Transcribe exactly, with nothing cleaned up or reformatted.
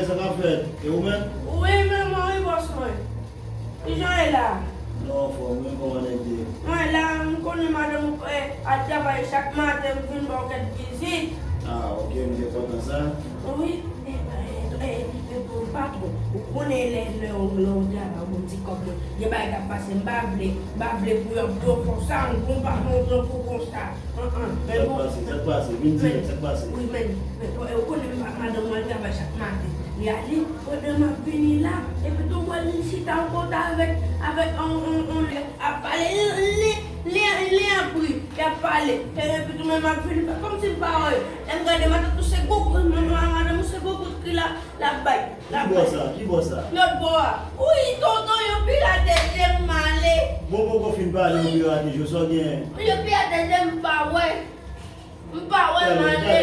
Sa k ap fèt? E ou menm? Wi, men mwen, wi, bòs mwen. Kijan e la? Non, anfòm, men kòman nèg ye? Mwen la, m konnen madanm ou, eh, al travay chak maten, m vin ba w kèk vizit. Ah, ok, m te kontan sa. Wi, e, e, e, e, e, patwon, ou konnen lè, lè, lè w travay, ou bon ti kòb mwen. Gen bagay k ap pase, m pa vle, m pa vle pou yo, yo konsa, m gon patwon tankou konsa. An, an, men bon. Sa k pase, sa k pase, vin dirèk, sa k pase. Wi, men, men, bon, e, ou konnen ma-, madanm mwen al travay chak maten. Li ale, pandan m ap vini la, epi tou m wè li chita yon kote avèk, avèk on, on, on, ap pale, li, li, li, li ap ri, li ap pale. E, epi tou men m ap vini, fè kòmsi m pa wè. Lè m gade, madanm ou se gwo kout, madanm ou se gwo kout ki la, l ap bay. Ki bò sa? Ki bò sa? Lòt bò a. Wi, tonton, yo pirate je m, m ale. Bon, poko fin pale, yo pirate je w, sa w genyen? Yo pirate je m, m pa wè. M pa wè, m ale.